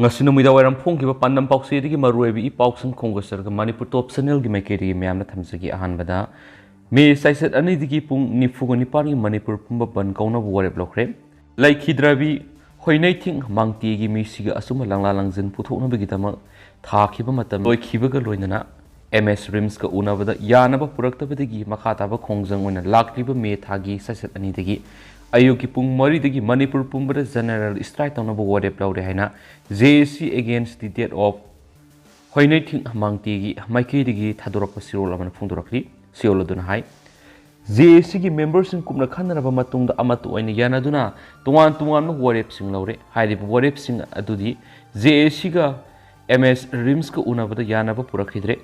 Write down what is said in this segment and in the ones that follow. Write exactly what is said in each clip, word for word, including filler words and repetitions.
ꯉꯁꯤ ꯅꯨꯃꯤꯗꯥꯡ ꯋꯥꯏꯔꯝ ꯐꯣꯡꯈꯤꯕ ꯄꯥꯟꯗꯝ ꯄꯥꯎꯆꯦꯗꯒꯤ ꯃꯔꯨꯑꯣꯏꯕ ꯏ ꯄꯥꯎꯁꯤꯡ ꯈꯣꯝꯒꯠꯆꯔꯒ ꯃꯅꯤꯄꯨꯔ ꯇꯣꯞ ꯆꯦꯅꯦꯜꯒꯤ ꯃꯥꯏꯀꯩꯗꯒꯤ ꯃꯌꯥꯝꯅ ꯊꯝꯖꯒꯦ꯫ ꯑꯍꯥꯟꯕꯗ ꯃꯦ ꯆꯩꯆꯠ ꯑꯅꯤꯗꯒꯤ ꯄꯨꯡ ꯅꯤꯐꯨꯒ ꯅꯤꯄꯥꯟꯒꯤ ꯃꯅꯤꯄꯨꯔ ꯄꯨꯝꯕ ꯕꯟ ꯀꯧꯅꯕ ꯋꯥꯔꯦꯞ ꯂꯧꯈ꯭ꯔꯦ꯫ ꯂꯩꯈꯤꯗ꯭ꯔꯕꯤ ꯍꯣꯏꯅꯩꯊꯤꯡ ꯃꯥꯡꯇꯦꯒꯤ ꯃꯤꯁꯤꯒ ꯑꯆꯨꯝꯕ ꯂꯥꯡꯂꯥ ꯂꯥꯡꯖꯤꯟ ꯄꯨꯊꯣꯛꯅꯕꯒꯤꯗꯃꯛ ꯊꯥꯈꯤꯕ ꯃꯇꯝ ꯂꯣꯏꯈꯤꯕꯒ ꯂꯣꯏꯅꯅ ꯑꯦꯝ ꯑꯦꯁ ꯔꯤꯝꯁꯀ ꯎꯅꯕꯗ ꯌꯥꯅꯕ ꯄꯨꯔꯛꯇꯕꯗꯒꯤ ꯃꯈꯥ ꯇꯥꯕ ꯈꯣꯡꯖꯪ ꯑꯣꯏꯅ ꯂꯥꯛꯂꯤꯕ ꯃꯦ ꯊꯥꯒꯤ ꯆꯩꯆꯠ ꯑꯅꯤꯗꯒꯤ ꯑꯌꯨꯛꯀꯤ ꯄꯨꯡ ꯃꯔꯤꯗꯒꯤ ꯃꯅꯤꯄꯨꯔ ꯄꯨꯝꯕꯗ ꯖꯦꯅꯔꯦꯜ ꯁ꯭ꯇ꯭ꯔꯥꯏꯛ ꯇꯧꯅꯕ ꯋꯥꯔꯦꯞ ꯂꯧꯔꯦ ꯍꯥꯏꯅ J A C Against the Death of ꯍꯣꯏꯅꯩꯊꯤꯡ ꯃꯥꯡꯇꯦꯒꯤ ꯃꯥꯏꯀꯩꯗꯒꯤ ꯊꯥꯗꯣꯔꯛꯄ ꯆꯦꯔꯣꯜ ꯑꯃꯅ ꯐꯣꯡꯗꯣꯔꯛꯂꯤ꯫ ꯆꯦꯔꯣꯜ ꯑꯗꯨꯅ ꯍꯥꯏ, ꯖꯦ ꯑꯦ ꯁꯤꯒꯤ ꯃꯦꯝꯕꯔꯁꯤꯡ ꯀꯨꯞꯅ ꯈꯟꯅꯔꯕ ꯃꯇꯨꯡꯗ ꯑꯃꯠꯇ ꯑꯣꯏꯅ ꯌꯥꯅꯗꯨꯅ ꯇꯣꯉꯥꯟ ꯇꯣꯉꯥꯟꯕ ꯋꯥꯔꯦꯞꯁꯤꯡ ꯂꯧꯔꯦ꯫ ꯍꯥꯏꯔꯤꯕ ꯋꯥꯔꯦꯞꯁꯤꯡ ꯑꯗꯨꯗꯤ ꯖꯦ ꯑꯦ ꯁꯤꯒ ꯑꯦꯝ ꯑꯦꯁ ꯔꯤꯝꯁꯀ ꯎꯅꯕꯗ ꯌꯥꯅꯕ ꯄꯨꯔꯛꯈꯤꯗ꯭ꯔꯦ꯫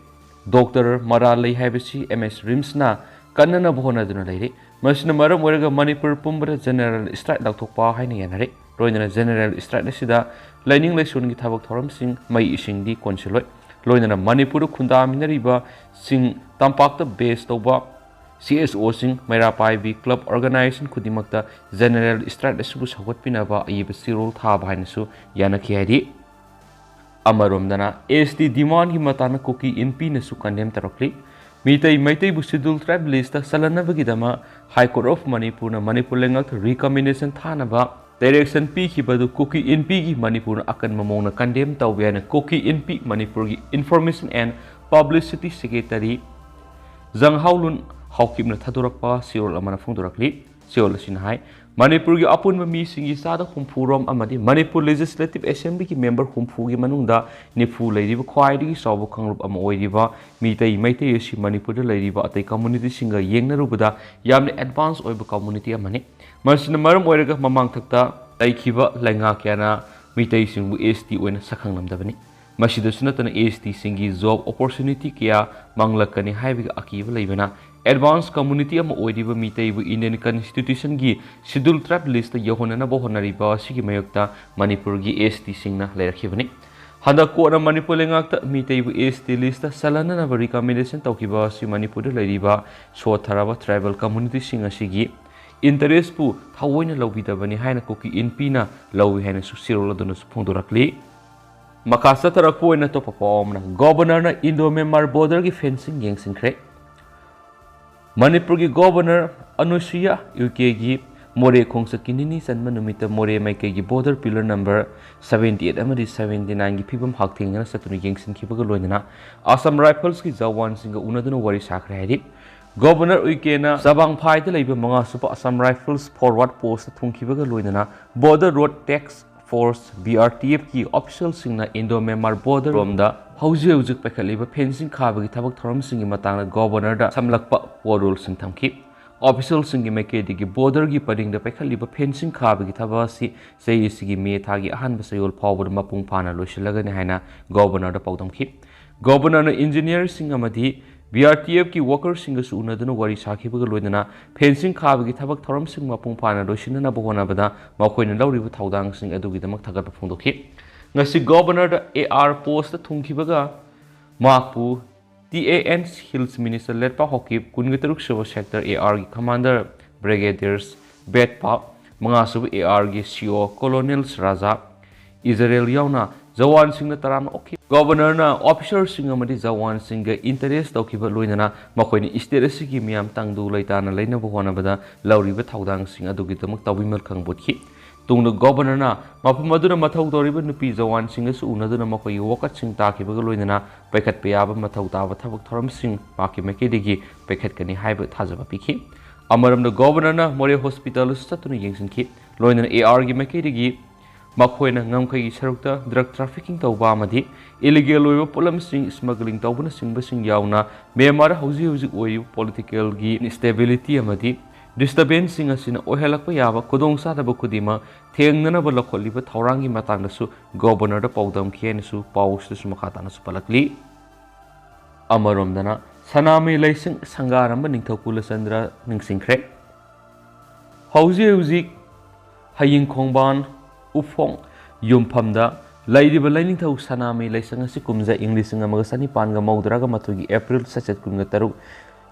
ꯗꯣꯛꯇꯔ ꯃꯔꯥꯜ ꯂꯩ ꯍꯥꯏꯕꯁꯤ ꯑꯦꯝ ꯑꯦꯁ ꯔꯤꯝꯁꯅ ꯀꯟꯅꯅꯕ ꯍꯣꯠꯅꯗꯨꯅ ꯂꯩꯔꯤ꯫ ꯃꯁꯤꯅ ꯃꯔꯝ ꯑꯣꯏꯔꯒ ꯃꯅꯤꯄꯨꯔ ꯄꯨꯝꯕꯗ ꯖꯦꯅꯔꯦꯜ ꯁ꯭ꯇ꯭ꯔꯥꯏꯛ ꯂꯥꯎꯊꯣꯛꯄ ꯍꯥꯏꯅ ꯌꯥꯅꯔꯦ꯫ ꯂꯣꯏꯅꯅ ꯖꯦꯅꯔꯦꯜ ꯁ꯭ꯇ꯭ꯔꯥꯏꯛ ꯑꯁꯤꯗ ꯂꯥꯏꯅꯤꯡ ꯂꯥꯏꯁꯣꯟꯒꯤ ꯊꯕꯛ ꯊꯧꯔꯝꯁꯤꯡ, ꯃꯩ ꯏꯁꯤꯡꯗꯤ ꯀꯣꯟꯁꯤꯜꯂꯣꯏ꯫ ꯂꯣꯏꯅꯅ ꯃꯅꯤꯄꯨꯔꯗ ꯈꯨꯟꯗꯥꯃꯤꯟꯅꯔꯤꯕꯁꯤꯡ ꯇꯝꯄꯥꯛꯇ ꯕꯦꯖ ꯇꯧꯕ ꯁꯤ ꯑꯦꯁ ꯑꯣꯁꯤꯡ, ꯃꯩꯔꯥ ꯄꯥꯏꯕꯤ ꯀ꯭ꯂꯕ ꯑꯣꯔꯒꯅꯥꯏꯖꯦꯁꯟ ꯈꯨꯗꯤꯡꯃꯛꯇ ꯖꯦꯅꯔꯦꯜ ꯁ꯭ꯇ꯭ꯔꯥꯏꯛ ꯑꯁꯤꯕꯨ ꯁꯧꯒꯠꯄꯤꯅꯕ ꯑꯏꯕ ꯆꯦꯔꯣꯜ ꯊꯥꯕ ꯍꯥꯏꯅꯁꯨ ꯌꯥꯅꯈꯤ ꯍꯥꯏꯔꯤ꯫ ꯑꯃꯔꯣꯝꯗꯅ ꯑꯦꯁ ꯇꯤ ꯗꯤꯃꯥꯟꯒꯤ ꯃꯇꯥꯡꯗ ꯀꯨꯀꯤ ꯏꯟꯄꯤꯅꯁꯨ ꯀꯟꯗꯦꯝ ꯇꯧꯔꯛꯂꯤ꯫ ꯃꯤꯇꯩ ꯃꯩꯇꯩꯕꯨ ꯁꯦꯗ꯭ꯌꯨꯜ ꯇ꯭ꯔꯥꯏꯕ ꯂꯤꯁꯇ ꯆꯜꯍꯟꯅꯕꯒꯤꯗꯃꯛ ꯍꯥꯏ ꯀꯣꯔꯠ ꯑꯣꯐ ꯃꯅꯤꯄꯨꯔꯅ ꯃꯅꯤꯄꯨꯔ ꯂꯩꯉꯥꯛꯇ ꯔꯤꯀꯃꯦꯟꯗꯦꯁꯟ ꯊꯥꯅꯕ ꯗꯥꯏꯔꯦꯛꯁꯟ ꯄꯤꯈꯤꯕ ꯑꯗꯨ ꯀꯨꯀꯤ ꯏꯟꯄꯤꯒꯤ ꯃꯅꯤꯄꯨꯔꯅ ꯑꯀꯟꯕ ꯃꯑꯣꯡꯗ ꯀꯟꯗꯦꯝ ꯇꯧꯏ ꯍꯥꯏꯅ ꯀꯨꯀꯤ ꯏꯟꯄꯤ ꯃꯅꯤꯄꯨꯔꯒꯤ ꯏꯟꯐꯣꯔꯃꯦꯁꯟ ꯑꯦꯟ ꯄꯕ꯭ꯂꯤꯁꯤꯇꯤ ꯁꯦꯀ꯭ꯔꯦꯇꯔꯤ ꯖꯪꯍꯥꯎꯂꯨꯟ ꯍꯥꯎꯀꯤꯞꯅ ꯊꯥꯗꯣꯔꯛꯄ ꯆꯦꯔꯣꯜ ꯑꯃꯅ ꯐꯣꯡꯗꯣꯔꯛꯂꯤ꯫ ꯆꯦꯔꯣꯜ ꯑꯁꯤꯅ ꯍꯥꯏ, ꯃꯅꯤꯄꯨꯔꯒꯤ ꯑꯄꯨꯟꯕ ꯃꯤꯁꯤꯡꯒꯤ ꯆꯥꯗ ꯍꯨꯝꯐꯨ ꯔꯣꯝ ꯑꯃꯗꯤ ꯃꯅꯤꯄꯨꯔ ꯂꯦꯖꯤꯁꯂꯦꯇꯤꯚ ꯑꯦꯁꯦꯝꯕ꯭ꯂꯤꯒꯤ ꯃꯦꯝꯕꯔ ꯍꯨꯝꯐꯨꯒꯤ ꯃꯅꯨꯡꯗ ꯅꯤꯐꯨ ꯂꯩꯔꯤꯕ ꯈ꯭ꯋꯥꯏꯗꯒꯤ ꯆꯥꯎꯕ ꯀꯥꯡꯂꯨꯞ ꯑꯃ ꯑꯣꯏꯔꯤꯕ ꯃꯤꯇꯩ ꯃꯩꯇꯩ ꯑꯁꯤ ꯃꯅꯤꯄꯨꯔꯗ ꯂꯩꯔꯤꯕ ꯑꯇꯩ ꯀꯝꯃꯨꯅꯤꯇꯤꯁꯤꯡꯒ ꯌꯦꯡꯅꯔꯨꯕꯗ ꯌꯥꯝꯅ ꯑꯦꯗꯚꯥꯟꯁ ꯑꯣꯏꯕ ꯀꯝꯃꯨꯅꯤꯇꯤ ꯑꯃꯅꯤ꯫ ꯃꯁꯤꯅ ꯃꯔꯝ ꯑꯣꯏꯔꯒ ꯃꯃꯥꯡꯊꯛꯇ ꯂꯩꯈꯤꯕ ꯂꯩꯉꯥꯛ ꯀꯌꯥꯅ ꯃꯤꯇꯩꯁꯤꯡꯕꯨ ꯑꯦꯁ ꯇꯤ ꯑꯣꯏꯅ ꯁꯛꯈꯪꯂꯝꯗꯕꯅꯤ꯫ ꯃꯁꯤꯗꯁꯨ ꯅꯠꯇꯅ ꯑꯦꯁ ꯇꯤꯁꯤꯡꯒꯤ ꯖꯣꯕ ꯑꯣꯄꯣꯔꯆꯨꯅꯤꯇꯤ ꯀꯌꯥ ꯃꯥꯡꯂꯛꯀꯅꯤ ꯍꯥꯏꯕꯒꯤ ꯑꯀꯤꯕ ꯂꯩꯕꯅ ꯑꯦꯗꯚꯥꯟꯁ ꯀꯝꯃꯨꯅꯤꯇꯤ ꯑꯃ ꯑꯣꯏꯔꯤꯕ ꯃꯤꯇꯩꯕꯨ ꯏꯟꯗꯤꯌꯟ ꯀꯟꯁꯇꯤꯇ꯭ꯌꯨꯁꯟꯒꯤ ꯁꯦꯗ꯭ꯌꯨꯜ ꯇ꯭ꯔꯥꯏꯕ ꯂꯤꯁꯇ ꯌꯧꯍꯟꯅꯅꯕ ꯍꯣꯠꯅꯔꯤꯕ ꯑꯁꯤꯒꯤ ꯃꯥꯌꯣꯛꯇ ꯃꯅꯤꯄꯨꯔꯒꯤ ꯑꯦꯁ ꯇꯤꯁꯤꯡꯅ ꯂꯩꯔꯛꯈꯤꯕꯅꯤ꯫ ꯍꯟꯗꯛ ꯀꯣꯟꯅ ꯃꯅꯤꯄꯨꯔ ꯂꯩꯉꯥꯛꯇ ꯃꯤꯇꯩꯕꯨ ꯑꯦꯁ ꯇꯤ ꯂꯤꯁꯇ ꯆꯜꯍꯟꯅꯅꯕ ꯔꯤꯀꯃꯦꯟꯗꯦꯁꯟ ꯇꯧꯈꯤꯕ ꯑꯁꯤ ꯃꯅꯤꯄꯨꯔꯗ ꯂꯩꯔꯤꯕ ꯁꯣꯠꯊꯔꯕ ꯇ꯭ꯔꯥꯏꯕꯦꯜ ꯀꯝꯃꯨꯅꯤꯇꯤꯁꯤꯡ ꯑꯁꯤꯒꯤ ꯏꯟꯇꯔꯦꯁꯄꯨ ꯊꯑꯣꯏꯅ ꯂꯧꯕꯤꯗꯕꯅꯤ ꯍꯥꯏꯅ ꯀꯨꯀꯤ ꯏꯟꯄꯤꯅ ꯂꯧꯏ ꯍꯥꯏꯅꯁꯨ ꯆꯦꯔꯣꯜ ꯑꯗꯨꯅꯁꯨ ꯐꯣꯡꯗꯣꯔꯛꯂꯤ꯫ ꯃꯈꯥ ꯆꯠꯊꯔꯛꯄ ꯑꯣꯏꯅ ꯑꯇꯣꯞꯄ ꯄꯥꯎ ꯑꯃꯅ, ꯒꯣꯕꯔꯅꯔꯅ ꯏꯟꯗꯣ ꯃ꯭ꯌꯥꯟꯃꯥꯔ ꯕꯣꯔꯗꯔꯒꯤ ꯐꯦꯟꯁꯤꯡ ꯌꯦꯡꯁꯤꯟꯈ꯭ꯔꯦ꯫ ꯃꯅꯤꯄꯨꯔꯒꯤ ꯒꯣꯕꯔꯅꯔ ꯑꯅꯨꯁꯨꯏꯌꯥ ꯎꯏꯀꯦꯒꯤ ꯃꯣꯔꯦ ꯈꯣꯡꯆꯠꯀꯤ ꯅꯤꯅꯤ ꯆꯟꯕ ꯅꯨꯃꯤꯠꯇ ꯃꯣꯔꯦ ꯃꯥꯏꯀꯩꯒꯤ border pillar number seventy eight ꯑꯃꯗꯤ seventy nine ꯒꯤ ꯐꯤꯕꯝ ꯍꯛꯊꯦꯡꯅꯅ ꯆꯠꯇꯨꯅ ꯌꯦꯡꯁꯤꯟꯈꯤꯕꯒ ꯂꯣꯏꯅꯅ ꯑꯁꯥꯝ ꯔꯥꯏꯐꯜꯁꯀꯤ ꯖꯋꯥꯟꯁꯤꯡꯒ ꯎꯅꯗꯨꯅ ꯋꯥꯔꯤ ꯁꯥꯈ꯭ꯔꯦ ꯍꯥꯏꯔꯤ꯫ ꯒꯣꯕꯔꯅꯔ ꯎꯏꯀꯦꯅ ꯆꯕꯥꯡꯐꯥꯏꯗ ꯂꯩꯕ ꯃꯉꯥꯁꯨꯕ ꯑꯁꯥꯝ ꯔꯥꯏꯐꯜꯁ ꯐꯣꯔꯋꯥꯔꯗ ꯄꯣꯁꯇ ꯊꯨꯡꯈꯤꯕꯒ ꯂꯣꯏꯅꯅ ꯕꯣꯔꯗꯔ ꯔꯣꯗ ꯇꯦꯛꯁ force, B R T F ꯀꯤ ꯑꯣꯐꯤꯁꯤꯌꯦꯜꯁꯤꯡꯅ ꯏꯟꯗꯣ ꯃ꯭ꯌꯥꯟꯃꯥꯔ ꯕꯣꯔꯗꯔ ꯔꯣꯝꯗ ꯍꯧꯖꯤꯛ ꯍꯧꯖꯤꯛ ꯄꯥꯏꯈꯠꯂꯤꯕ ꯐꯦꯟꯁꯤꯡ ꯈꯥꯕꯒꯤ ꯊꯕꯛ ꯊꯧꯔꯝꯁꯤꯡꯒꯤ ꯃꯇꯥꯡꯗ ꯒꯣꯕꯔꯅꯔꯗ ꯁꯝꯂꯛꯄ ꯋꯥꯔꯣꯜꯁꯤꯡ ꯊꯝꯈꯤ꯫ ꯑꯣꯐꯤꯁꯤꯌꯦꯜꯁꯤꯡꯒꯤ ꯃꯥꯏꯀꯩꯗꯒꯤ ꯕꯣꯔꯗꯔꯒꯤ ꯄꯔꯤꯡꯗ ꯄꯥꯏꯈꯠꯂꯤꯕ ꯐꯦꯟꯁꯤꯡ ꯈꯥꯕꯒꯤ ꯊꯕꯛ ꯑꯁꯤ ꯆꯍꯤ ꯑꯁꯤꯒꯤ ꯃꯦ ꯊꯥꯒꯤ ꯑꯍꯥꯟꯕ ꯆꯌꯣꯜ ꯐꯥꯎꯕꯗ ꯃꯄꯨꯡ ꯐꯥꯅ ꯂꯣꯏꯁꯤꯜꯂꯒꯅꯤ ꯍꯥꯏꯅ ꯒꯣꯕꯔꯅꯔꯗ ꯄꯥꯎꯗꯝꯈꯤ꯫ ꯒꯣꯕꯔꯅꯔꯅ ꯏꯟꯖꯤꯅꯤꯌꯔꯁꯤꯡ ꯑꯃꯗꯤ B R T F ꯀꯤ ꯋꯥꯀꯔꯁꯤꯡꯒꯁꯨ ꯎꯅꯗꯨꯅ ꯋꯥꯔꯤ ꯁꯥꯈꯤꯕꯒ ꯂꯣꯏꯅꯅ ꯐꯦꯟꯁꯤꯡ ꯈꯥꯕꯒꯤ ꯊꯕꯛ ꯊꯧꯔꯝꯁꯤꯡ ꯃꯄꯨꯡ ꯐꯥꯅ ꯂꯣꯏꯁꯤꯟꯅꯅꯕ ꯍꯣꯠꯅꯕꯗ ꯃꯈꯣꯏꯅ ꯂꯧꯔꯤꯕ ꯊꯧꯗꯥꯡꯁꯤꯡ ꯑꯗꯨꯒꯤꯗꯃꯛ ꯊꯥꯒꯠꯄ ꯐꯣꯡꯗꯣꯛꯈꯤ꯫ ꯉꯁꯤ ꯒꯣꯕꯔꯅꯔꯗ A R ꯄꯣꯁꯇ ꯊꯨꯡꯈꯤꯕꯒ ꯃꯍꯥꯛꯄꯨ T A N Hills Minister ꯂꯦꯠꯄꯥ ꯍꯣꯀꯤꯞ, ꯀꯨꯟꯒ ꯇꯔꯨꯛ ꯁꯨꯕ ꯁꯦꯛꯇꯔ A R ꯒꯤ ꯀꯃꯥꯟꯗꯔ ꯕ꯭ꯔꯤꯒꯦꯗꯤꯌꯔꯁ ꯕꯦꯠꯄꯥ, ꯃꯉꯥ ꯁꯨꯕ A R ꯒꯤ C O ꯀꯣꯂꯣꯅꯦꯜ ꯔꯥꯖꯥ ꯏꯖꯔꯦꯜ ꯌꯥꯎꯅ ꯖꯋꯥꯟꯁꯤꯡꯅ ꯇꯔꯥꯝꯅ ꯑꯣꯛꯈꯤ꯫ ꯒꯣꯕꯔꯅꯔꯅ ꯑꯣꯐꯤꯁꯔꯁꯤꯡ ꯑꯃꯗꯤ ꯖꯋꯥꯟꯁꯤꯡꯒ ꯏꯟꯇꯔꯦꯁ ꯇꯧꯈꯤꯕ ꯂꯣꯏꯅꯅ ꯃꯈꯣꯏꯅ ꯁ꯭ꯇꯦꯠ ꯑꯁꯤꯒꯤ ꯃꯤꯌꯥꯝ ꯇꯪꯗꯨ ꯂꯩꯇꯥꯅ ꯂꯩꯅꯕ ꯍꯣꯠꯅꯕꯗ ꯂꯧꯔꯤꯕ ꯊꯧꯗꯥꯡꯁꯤꯡ ꯑꯗꯨꯒꯤꯗꯃꯛ ꯇꯥꯎꯕꯤꯃꯜ ꯈꯪꯕꯣꯠꯈꯤ꯫ ꯇꯨꯡꯗ ꯒꯣꯕꯔꯅꯔꯅ ꯃꯐꯝ ꯑꯗꯨꯗ ꯃꯊꯧ ꯇꯧꯔꯤꯕ ꯅꯨꯄꯤ ꯖꯋꯥꯟꯁꯤꯡꯒꯁꯨ ꯎꯅꯗꯨꯅ ꯃꯈꯣꯏꯒꯤ ꯋꯥꯀꯠꯁꯤꯡ ꯇꯥꯈꯤꯕꯒ ꯂꯣꯏꯅꯅ ꯄꯥꯏꯈꯠꯄ ꯌꯥꯕ ꯃꯊꯧ ꯇꯥꯕ ꯊꯕꯛ ꯊꯧꯔꯝꯁꯤꯡ ꯃꯍꯥꯛꯀꯤ ꯃꯥꯏꯀꯩꯗꯒꯤ ꯄꯥꯏꯈꯠꯀꯅꯤ ꯍꯥꯏꯕ ꯊꯥꯖꯕ ꯄꯤꯈꯤ꯫ ꯑꯃꯔꯣꯝꯗ ꯒꯣꯕꯔꯅꯔꯅ ꯃꯣꯔꯦ ꯍꯣꯁꯄꯤꯇꯥꯜꯗꯁꯨ ꯆꯠꯇꯨꯅ ꯌꯦꯡꯁꯤꯟꯈꯤ꯫ ꯂꯣꯏꯅꯅ A R ꯒꯤ ꯃꯥꯏꯀꯩꯗꯒꯤ ꯃꯈꯣꯏꯅ ꯉꯝꯈꯩꯒꯤ ꯁꯔꯨꯛꯇ ꯗ꯭ꯔꯒ ꯇ꯭ꯔꯥꯐꯤꯀꯤꯡ ꯇꯧꯕ ꯑꯃꯗꯤ ꯏꯂꯤꯒꯦꯜ ꯑꯣꯏꯕ ꯄꯣꯠꯂꯝꯁꯤꯡ ꯁ꯭ꯃꯒ꯭ꯂꯤꯡ ꯇꯧꯕꯅꯆꯤꯡꯕꯁꯤꯡ ꯌꯥꯎꯅ ꯃ꯭ꯌꯥꯟꯃꯥꯔꯗ ꯍꯧꯖꯤꯛ ꯍꯧꯖꯤꯛ ꯑꯣꯏꯔꯤꯕ ꯄꯣꯂꯤꯇꯤꯀꯦꯜꯒꯤ ꯏꯟꯁꯇꯦꯕꯤꯂꯤꯇꯤ ꯑꯃꯗꯤ ꯗꯤꯁꯇꯔꯕꯦꯟꯁꯁꯤꯡ ꯑꯁꯤꯅ ꯑꯣꯏꯍꯜꯂꯛꯄ ꯌꯥꯕ ꯈꯨꯗꯣꯡꯆꯥꯗꯕ ꯈꯨꯗꯤꯡꯃꯛ ꯊꯦꯡꯅꯅꯕ ꯂꯧꯈꯠꯂꯤꯕ ꯊꯧꯔꯥꯡꯒꯤ ꯃꯇꯥꯡꯗꯁꯨ ꯒꯣꯕꯔꯅꯔꯗ ꯄꯥꯎꯗꯝꯈꯤ ꯍꯥꯏꯅꯁꯨ ꯄꯥꯎ ꯑꯁꯤꯗꯁꯨ ꯃꯈꯥ ꯇꯥꯅꯁꯨ ꯄꯜꯂꯛꯂꯤ꯫ ꯑꯃꯔꯣꯝꯗꯅ ꯁꯅꯥꯃꯍꯤ ꯂꯥꯏꯁꯪ ꯁꯪꯒꯥꯔꯝꯕ ꯅꯤꯡꯊꯧ ꯀꯨꯂꯆꯟꯗ꯭ꯔ ꯅꯤꯡꯁꯤꯡꯈ꯭ꯔꯦ꯫ ꯍꯧꯖꯤꯛ ꯍꯧꯖꯤꯛ ꯍꯌꯤꯡ ꯈꯣꯡꯕꯥꯟ ꯎꯐꯣꯡ ꯌꯨꯝꯐꯝꯗ ꯂꯩꯔꯤꯕ ꯂꯥꯏꯅꯤꯡꯊꯧ ꯁꯅꯥꯃꯍꯤ ꯂꯥꯏꯁꯪ ꯑꯁꯤ ꯀꯨꯝꯖꯥ ꯏꯪ ꯂꯤꯁꯤꯡ ꯑꯃꯒ ꯆꯅꯤꯄꯥꯟꯒ ꯃꯧꯗ꯭ꯔꯥꯒ ꯃꯥꯊꯣꯏꯒꯤ ꯑꯦꯄ꯭ꯔꯤꯜ ꯆꯩꯆꯠ ꯀꯨꯟꯒ ꯇꯔꯨꯛ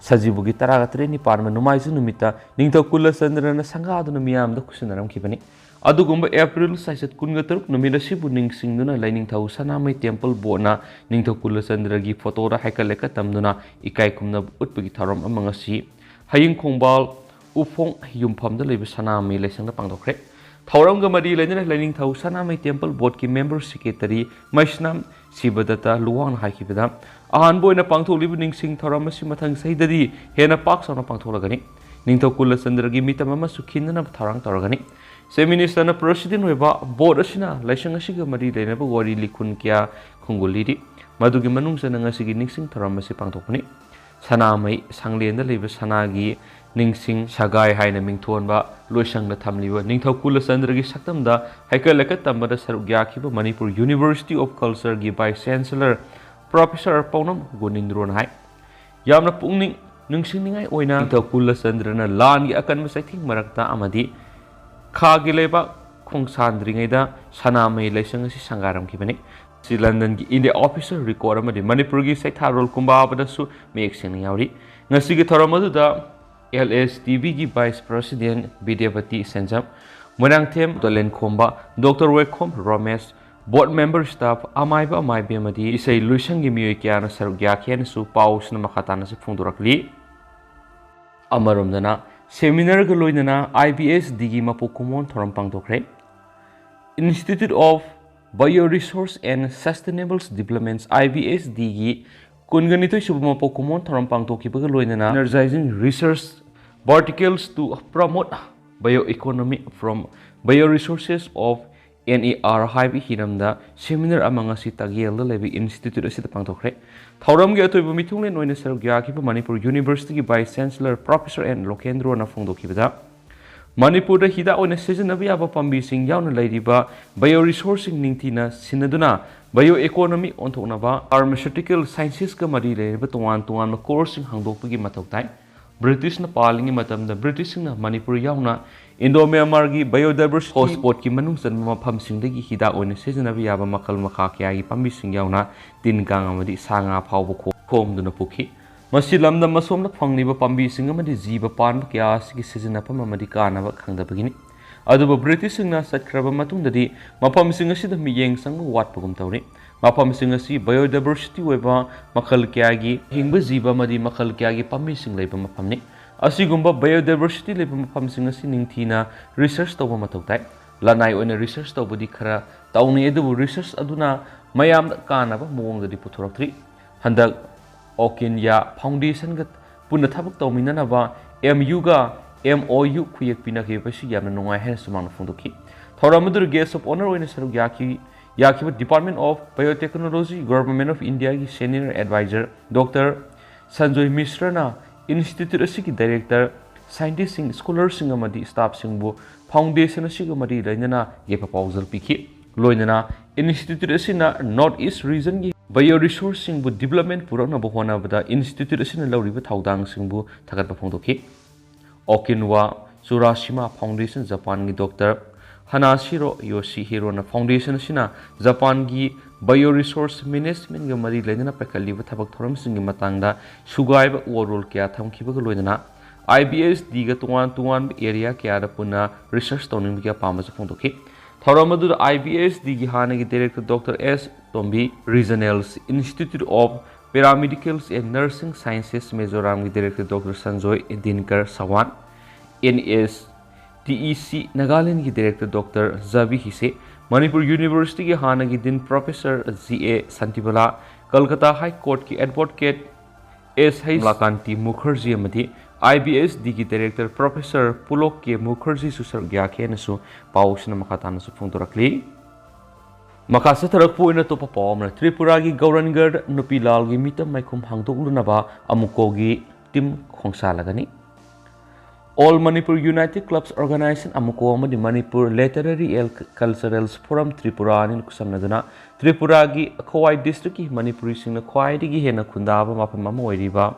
ꯁꯖꯤꯕꯨꯒꯤ ꯇꯔꯥꯒ ꯇꯔꯦꯠꯅꯤ ꯄꯥꯟꯕ ꯅꯣꯡꯃꯥꯏꯖꯤꯡ ꯅꯨꯃꯤꯠꯇ ꯅꯤꯡꯊꯧ ꯀꯨꯂꯆꯟꯗ꯭ꯔꯅ ꯁꯪꯒꯥꯗꯨꯅ ꯃꯤꯌꯥꯝꯗ ꯈꯨꯠꯁꯨꯅꯔꯝꯈꯤꯕꯅꯤ꯫ ꯑꯗꯨꯒꯨꯝꯕ ꯑꯦꯄ꯭ꯔꯤꯜ ꯆꯩꯆꯠ ꯀꯨꯟꯒ ꯇꯔꯨꯛ ꯅꯨꯃꯤꯠ ꯑꯁꯤꯕꯨ ꯅꯤꯡꯁꯤꯡꯗꯨꯅ ꯂꯥꯏꯅꯤꯡꯊꯧ ꯁꯅꯥꯃꯍꯤ ꯇꯦꯝꯄꯜ ꯕꯣꯔꯗꯅ ꯅꯤꯡꯊꯧ ꯀꯨꯂꯆꯟꯗ꯭ꯔꯒꯤ ꯐꯣꯇꯣꯗ ꯍꯩꯀꯠ ꯂꯩꯀꯠ ꯇꯝꯗꯨꯅ ꯏꯀꯥꯏ ꯈꯨꯝꯅꯕ ꯎꯠꯄꯒꯤ ꯊꯧꯔꯝ ꯑꯃ ꯉꯁꯤ ꯍꯌꯤꯡ ꯈꯣꯡꯕꯥꯜ ꯎꯐꯣꯡ ꯌꯨꯝꯐꯝꯗ ꯂꯩꯕ ꯁꯅꯥꯃꯍꯤ ꯂꯥꯏꯁꯪꯗ ꯄꯥꯡꯊꯣꯛꯈ꯭ꯔꯦ꯫ ꯊꯧꯔꯝꯒ ꯃꯔꯤ ꯂꯩꯅꯅ ꯂꯥꯏꯅꯤꯡꯊꯧ ꯁꯅꯥꯃꯍꯤ ꯇꯦꯝꯄꯜ ꯕꯣꯔꯗꯀꯤ ꯃꯦꯝꯕꯔ ꯁꯦꯀ꯭ꯔꯦꯇꯔꯤ ꯃꯩꯁꯅꯥꯝ ꯁꯤꯕꯗꯠꯇ ꯂꯨꯋꯥꯡꯅ ꯍꯥꯏꯈꯤꯕꯗ, ꯑꯍꯥꯟꯕ ꯑꯣꯏꯅ ꯄꯥꯡꯊꯣꯛꯂꯤꯕ ꯅꯤꯡꯁꯤꯡ ꯊꯧꯔꯝ ꯑꯁꯤ ꯃꯊꯪ ꯆꯍꯤꯗꯗꯤ ꯍꯦꯟꯅ ꯄꯥꯛ ꯆꯥꯎꯅ ꯄꯥꯡꯊꯣꯛꯂꯒꯅꯤ꯫ ꯅꯤꯡꯊꯧ ꯀꯨꯂꯆꯟꯗ꯭ꯔꯒꯤ ꯃꯤꯇꯝ ꯑꯃꯁꯨ ꯈꯤꯟꯅꯅꯕ ꯊꯧꯔꯥꯡ ꯇꯧꯔꯒꯅꯤ꯫ ꯆꯤꯐ ꯃꯤꯅꯤꯁꯇꯔꯅ ꯄ꯭ꯔꯁꯤꯗꯦꯟ ꯑꯣꯏꯕ ꯕꯣꯔꯗ ꯑꯁꯤꯅ ꯂꯥꯏꯁꯪ ꯑꯁꯤꯒ ꯃꯔꯤ ꯂꯩꯅꯕ ꯋꯥꯔꯤ ꯂꯤꯈꯨꯟ ꯀꯌꯥ ꯈꯣꯡꯒꯨꯜꯂꯤꯔꯤ꯫ ꯃꯗꯨꯒꯤ ꯃꯅꯨꯡ ꯆꯟꯅ ꯉꯁꯤꯒꯤ ꯅꯤꯡꯁꯤꯡ ꯊꯧꯔꯝ ꯑꯁꯤ ꯄꯥꯡꯊꯣꯛꯄꯅꯤ꯫ ꯁꯅꯥꯃꯍꯤ ꯁꯪꯂꯦꯟꯗ ꯂꯩꯕ ꯁꯅꯥꯒꯤ ꯅꯤꯡꯁꯤꯡ ꯁꯒꯥꯏ ꯍꯥꯏꯅ ꯃꯤꯡꯊꯣꯟꯕ ꯂꯣꯏꯁꯪꯗ ꯊꯝꯂꯤꯕ ꯅꯤꯡꯊꯧ ꯀꯨꯂꯆꯟꯗ꯭ꯔꯒꯤ ꯁꯛꯇꯝꯗ ꯍꯩꯀꯠ ꯂꯩꯀꯠ ꯇꯝꯕꯗ ꯁꯔꯨꯛ ꯌꯥꯈꯤꯕ ꯃꯅꯤꯄꯨꯔ ꯌꯨꯅꯤꯚꯔꯁꯤꯇꯤ ꯑꯣꯐ ꯀꯜꯆꯔꯒꯤ ꯚꯥꯏꯁ ꯆꯦꯟꯁꯦꯂꯔ ꯄ꯭ꯔꯣꯐꯦꯁꯔ ꯄꯥꯎꯅꯝ ꯒꯣꯅꯤꯟꯗ꯭ꯔꯣꯅ ꯍꯥꯏ, ꯌꯥꯝꯅ ꯄꯨꯛꯅꯤꯡ ꯅꯨꯡꯁꯤꯅꯤꯡꯉꯥꯏ ꯑꯣꯏꯅ ꯅꯤꯡꯊꯧ ꯀꯨꯂꯆꯟꯗ꯭ꯔꯅ ꯂꯥꯟꯒꯤ ꯑꯀꯟꯕ ꯆꯩꯊꯦꯡ ꯃꯔꯛꯇ ꯑꯃꯗꯤ ꯈꯥꯒꯤ ꯂꯩꯕꯥꯛ ꯈꯣꯡꯁꯥꯟꯗ꯭ꯔꯤꯉꯩꯗ ꯁꯅꯥꯃꯍꯤ ꯂꯥꯏꯁꯪ ꯑꯁꯤ ꯁꯪꯒꯥꯔꯝꯈꯤꯕꯅꯤ꯫ ꯁꯤ ꯂꯟꯗꯟꯒꯤ ꯏꯟꯗꯤꯌꯥ ꯑꯣꯐꯤꯁꯔ ꯔꯦꯀꯣꯔꯗ ꯑꯃꯗꯤ ꯃꯅꯤꯄꯨꯔꯒꯤ ꯆꯩꯊꯥꯔꯣꯜ ꯀꯨꯝꯕꯥꯕꯗꯁꯨ ꯃꯌꯦꯛ ꯁꯦꯡꯅ ꯌꯥꯎꯔꯤ꯫ ꯉꯁꯤꯒꯤ ꯊꯧꯔꯝ ꯑꯗꯨꯗ ꯑꯦꯜ ꯑꯦꯁ ꯇꯤ ꯚꯤꯒꯤ vice president Bidyapati Senjam, Moirangthem Tolenkhomba, doctor Waikhom Romesh, ꯕꯣꯔꯗ ꯃꯦꯝꯕꯔ, ꯁ꯭ꯇꯥꯐ, ꯑꯃꯥꯏꯕ ꯑꯃꯥꯏꯕꯤ ꯑꯃꯗꯤ ꯏꯁꯩ ꯂꯣꯏꯁꯪꯒꯤ ꯃꯤꯑꯣꯏ ꯀꯌꯥꯅ ꯁꯔꯨꯛ ꯌꯥꯈꯤ ꯍꯥꯏꯅꯁꯨ ꯄꯥꯎꯁꯤꯅ ꯃꯈꯥ ꯇꯥꯅꯁꯨ ꯐꯣꯡꯗꯣꯔꯛꯂꯤ꯫ ꯑꯃꯔꯣꯝꯗꯅ, ꯁꯦꯃꯤꯅꯥꯔꯒ ꯂꯣꯏꯅꯅ ꯑꯥꯏ ꯕꯤ ꯑꯦꯁ ꯗꯤꯒꯤ ꯃꯄꯣꯛ ꯀꯨꯝꯑꯣꯟ ꯊꯧꯔꯝ ꯄꯥꯡꯊꯣꯛꯈ꯭ꯔꯦ꯫ Institute of Bio Resource and Sustainable Development, I B S D ꯒꯤ ꯀꯨꯟꯒ ꯅꯤꯊꯣꯏ ꯁꯨꯕ ꯃꯄꯣꯛ ꯀꯨꯝꯑꯣꯟ ꯊꯧꯔꯝ ꯄꯥꯡꯊꯣꯛꯈꯤꯕꯒ ꯂꯣꯏꯅꯅ Energizing Research Verticals to Promote Bioeconomy from Bioresources of N E R ꯍꯥꯏꯕ ꯍꯤꯔꯝꯗ ꯁꯦꯃꯤꯅꯥꯔ ꯑꯃ ꯉꯁꯤ ꯇꯥꯒꯦꯜꯗ ꯂꯩꯕ ꯏꯟꯁꯇꯤꯇ꯭ꯌꯨꯠ ꯑꯁꯤꯗ ꯄꯥꯡꯊꯣꯛꯈ꯭ꯔꯦ꯫ ꯊꯧꯔꯝꯒꯤ ꯑꯇꯣꯏꯕ ꯃꯤꯊꯨꯡꯂꯦꯟ ꯑꯣꯏꯅ ꯁꯔꯨꯛ ꯌꯥꯈꯤꯕ ꯃꯅꯤꯄꯨꯔ ꯌꯨꯅꯤꯚꯔꯁꯤꯇꯤꯒꯤ ꯚꯥꯏꯁ ꯆꯦꯟꯁꯦꯂꯔ ꯄ꯭ꯔꯣꯐꯦꯁꯔ ꯑꯦꯟ ꯂꯣꯀꯦꯟꯗ꯭ꯔꯣꯅ ꯐꯣꯡꯗꯣꯛꯈꯤꯕꯗ, ꯃꯅꯤꯄꯨꯔꯗ ꯍꯤꯗꯥꯛ ꯑꯣꯏꯅ ꯁꯤꯖꯤꯟꯅꯕ ꯌꯥꯕ ꯄꯥꯝꯕꯤꯁꯤꯡ ꯌꯥꯎꯅ ꯂꯩꯔꯤꯕ ꯕꯥꯏꯑꯣ ꯔꯤꯁꯣꯔꯁꯁꯤꯡ ꯅꯤꯡꯊꯤꯅ ꯁꯤꯟꯅꯗꯨꯅ ꯕꯥꯏꯑꯣ ꯏꯀꯣꯅꯣꯃꯤ ꯑꯣꯟꯊꯣꯛꯅꯕ ꯐꯥꯔꯃꯥꯁꯤꯌꯨꯇꯤꯀꯦꯜ ꯁꯥꯏꯟꯁꯦꯁꯀ ꯃꯔꯤ ꯂꯩꯅꯕ ꯇꯣꯉꯥꯟ ꯇꯣꯉꯥꯟꯕ ꯀꯣꯔꯁꯁꯤꯡ ꯍꯥꯡꯗꯣꯛꯄꯒꯤ ꯃꯊꯧ ꯇꯥꯏ꯫ ꯕ꯭ꯔꯤꯇꯤꯁꯅ ꯄꯥꯜꯂꯤꯉꯩ ꯃꯇꯝꯗ ꯕ꯭ꯔꯤꯇꯤꯁꯁꯤꯡꯅ ꯃꯅꯤꯄꯨꯔ ꯌꯥꯎꯅ ꯏꯟꯗꯣ ꯃ꯭ꯌꯥꯟꯃꯥꯔꯒꯤ ꯕꯥꯏꯑꯣꯗꯥꯏꯕꯔꯁꯤꯇꯤ ꯍꯣꯠꯁ꯭ꯄꯣꯠꯀꯤ ꯃꯅꯨꯡ ꯆꯟꯕ ꯃꯐꯝꯁꯤꯡꯗꯒꯤ ꯍꯤꯗꯥꯛ ꯑꯣꯏꯅ ꯁꯤꯖꯤꯟꯅꯕ ꯌꯥꯕ ꯃꯈꯜ ꯃꯈꯥ ꯀꯌꯥꯒꯤ ꯄꯥꯝꯕꯤꯁꯤꯡ ꯌꯥꯎꯅ ꯇꯤꯟ ꯀꯥꯡ ꯑꯃꯗꯤ ꯁꯥ ꯉꯥ ꯐꯥꯎꯕ ꯈꯣ-, ꯈꯣꯝꯗꯨꯅ ꯄꯨꯈꯤ꯫ ꯃꯁꯤ ꯂꯝꯗꯝ ꯑꯁꯣꯝꯗ ꯐꯪꯂꯤꯕ ꯄꯥꯝꯕꯤꯁꯤꯡ ꯑꯃꯗꯤ ꯖꯤꯕ ꯄꯥꯟꯕ ꯀꯌꯥ ꯑꯁꯤꯒꯤ ꯁꯤꯖꯤꯟꯅꯐꯝ ꯑꯃꯗꯤ ꯀꯥꯟꯅꯕ ꯈꯪꯗꯕꯒꯤꯅꯤ꯫ ꯑꯗꯨꯕꯨ ꯕ꯭ꯔꯤꯇꯤꯁꯁꯤꯡꯅ ꯆꯠꯈ꯭ꯔꯕ ꯃꯇꯨꯡꯗꯗꯤ ꯃꯐꯝꯁꯤꯡ ꯑꯁꯤꯗ ꯃꯤꯠꯌꯦꯡ ꯆꯪꯕ ꯋꯥꯠꯄꯒꯨꯝ ꯇꯧꯔꯤ꯫ ꯃꯐꯝꯁꯤꯡ ꯑꯁꯤ biodiversity ꯑꯣꯏꯕ ꯃꯈꯜ ꯀꯌꯥꯒꯤ ꯍꯤꯡꯕ ꯖꯤꯕ ꯑꯃꯗꯤ ꯃꯈꯜ ꯀꯌꯥꯒꯤ ꯄꯥꯝꯕꯤꯁꯤꯡ ꯂꯩꯕ ꯃꯐꯝꯅꯤ꯫ ꯑꯁꯤꯒꯨꯝꯕ biodiversity ꯂꯩꯕ ꯃꯐꯝꯁꯤꯡ ꯑꯁꯤ ꯅꯤꯡꯊꯤꯅ research ꯇꯧꯕ ꯃꯊꯧ ꯇꯥꯏ꯫ ꯂꯅꯥꯏ ꯑꯣꯏꯅ research ꯇꯧꯕꯗꯤ ꯈꯔ ꯇꯧꯅꯩ, ꯑꯗꯨꯕꯨ research ꯑꯗꯨꯅ ꯃꯌꯥꯝꯗ ꯀꯥꯟꯅꯕ ꯃꯑꯣꯡꯗꯗꯤ ꯄꯨꯊꯣꯔꯛꯇ꯭ꯔꯤ꯫ ꯍꯟꯗꯛ ꯑꯣꯀꯤꯟꯌꯥ ꯐꯥꯎꯟꯗꯦꯁꯟꯒ ꯄꯨꯟꯅ ꯊꯕꯛ ꯇꯧꯃꯤꯟꯅꯅꯕ MUꯒ MOU ꯈꯨꯌꯦꯛ ꯄꯤꯅꯈꯤꯕꯁꯤ ꯌꯥꯝꯅ ꯅꯨꯡꯉꯥꯏ ꯍꯥꯏꯅꯁꯨ ꯃꯥꯅ ꯐꯣꯡꯗꯣꯛꯈꯤ꯫ ꯊꯧꯔꯝ ꯑꯗꯨꯗ guest of honour ꯑꯣꯏꯅ ꯁꯔꯨꯛ ꯌꯥꯈꯤ ꯌꯥꯈꯤꯕ Department of Biotechnology, Government of Indiaꯒꯤ senior advisor Doctor Sanjoy ꯃꯤꯁ꯭ꯔꯅ institute ꯑꯁꯤꯒꯤ director, scientistꯁꯤꯡ, scholarꯁꯤꯡ ꯑꯃꯗꯤ staffꯁꯤꯡꯕꯨ foundation ꯑꯁꯤꯒ ꯃꯔꯤ ꯂꯩꯅꯅ ꯌꯥꯏꯐ ꯄꯥꯎꯖꯦꯜ ꯄꯤꯈꯤ꯫ ꯂꯣꯏꯅꯅ institute ꯑꯁꯤꯅ North East regionꯒꯤ bioresourceꯁꯤꯡꯕꯨ development ꯄꯨꯔꯛꯅꯕ ꯍꯣꯠꯅꯕꯗ institute ꯑꯁꯤꯅ ꯂꯧꯔꯤꯕ ꯊꯧꯗꯥꯡꯁꯤꯡꯕꯨ ꯊꯥꯒꯠꯄ ꯐꯣꯡꯗꯣꯛꯈꯤ꯫ ꯑꯣꯀꯤꯟꯋꯥ ꯆꯨꯔꯥꯁꯤꯃꯥ ꯐꯥꯎꯟꯗꯦꯁꯟ ꯖꯄꯥꯟꯒꯤ ꯗꯣꯛꯇꯔ ꯍꯅꯥꯁꯤꯔꯣ ꯌꯣꯁꯤꯍꯤꯔꯣꯅ ꯐꯥꯎꯟꯗꯦꯁꯟ ꯑꯁꯤꯅ ꯖꯄꯥꯟꯒꯤ bioresource managementꯒ ꯃꯔꯤ ꯂꯩꯅꯅ ꯄꯥꯏꯈꯠꯂꯤꯕ ꯊꯕꯛ ꯊꯧꯔꯝꯁꯤꯡꯒꯤ ꯃꯇꯥꯡꯗ ꯁꯨꯒꯥꯏꯕ ꯋꯥꯔꯣꯜ ꯀꯌꯥ ꯊꯝꯈꯤꯕꯒ ꯂꯣꯏꯅꯅ IBSDꯒ ꯇꯣꯉꯥꯟ ꯇꯣꯉꯥꯟꯕ area ꯀꯌꯥꯗ ꯄꯨꯟꯅ research ꯇꯧꯅꯤꯡꯕꯒꯤ ꯑꯄꯥꯝꯕꯁꯨ ꯐꯣꯡꯗꯣꯛꯈꯤ꯫ ꯊꯧꯔꯝ ꯑꯗꯨꯗ IBSDꯒꯤ ꯍꯥꯟꯅꯒꯤ director Doctor S Tombi, Regional Institute of Paramedicals and Nursing Sciences ꯃꯤꯖꯣꯔꯥꯝꯒꯤ director Doctor Sanjoy ꯗꯤꯟꯀꯔ ꯁꯋꯥꯟ, NSTEC ꯅꯥꯒꯥꯂꯦꯟꯒꯤ director Doctor ꯖꯕꯤ ꯍꯤꯁꯦ, Manipur Universityꯒꯤ ꯍꯥꯟꯅꯒꯤ dean professor G A Shantibala, Kolkata High Courtꯀꯤ advocate S H ꯀꯃꯂꯥꯀꯥꯟꯇꯤ Mukherjee ꯑꯃꯗꯤ IBSDꯒꯤ director professor ꯄꯨꯂꯣꯛ ꯀꯦ ꯃꯨꯈꯔꯖꯤꯁꯨ ꯁꯔꯨꯛ ꯌꯥꯈꯤ ꯍꯥꯏꯅꯁꯨ ꯄꯥꯎꯁꯤꯅ ꯃꯈꯥ ꯇꯥꯅꯁꯨ ꯐꯣꯡꯗꯣꯔꯛꯂꯤ꯫ ꯃꯈꯥ ꯆꯠꯊꯔꯛꯄ ꯑꯣꯏꯅ ꯑꯇꯣꯞꯄ ꯄꯥꯎ ꯑꯃꯅ, ꯇ꯭ꯔꯤꯄꯨꯔꯥꯒꯤ ꯒꯧꯔꯟꯒꯔ ꯅꯨꯄꯤ ꯂꯥꯜꯒꯤ ꯃꯤꯇꯝ ꯃꯥꯏꯈꯨꯝ ꯍꯥꯡꯗꯣꯛꯂꯨꯅꯕ ꯑꯃꯨꯀꯣꯒꯤ team ꯈꯣꯡꯁꯥꯜꯂꯒꯅꯤ꯫ All Manipur United Clubs Organization, ꯑꯃꯨꯀꯣ, ꯑꯃꯗꯤ Manipur Literary and Cultural Forum Tripura ꯑꯅꯤꯅ ꯈꯨꯠꯁꯝꯅꯗꯨꯅ ꯇ꯭ꯔꯤꯄꯨꯔꯥꯒꯤ ꯈꯣꯋꯥꯏ districtꯀꯤ ꯃꯅꯤꯄꯨꯔꯤꯁꯤꯡꯅ ꯈ꯭ꯋꯥꯏꯗꯒꯤ ꯍꯦꯟꯅ ꯈꯨꯟꯗꯥꯕ ꯃꯐꯝ ꯑꯃ ꯑꯣꯏꯔꯤꯕ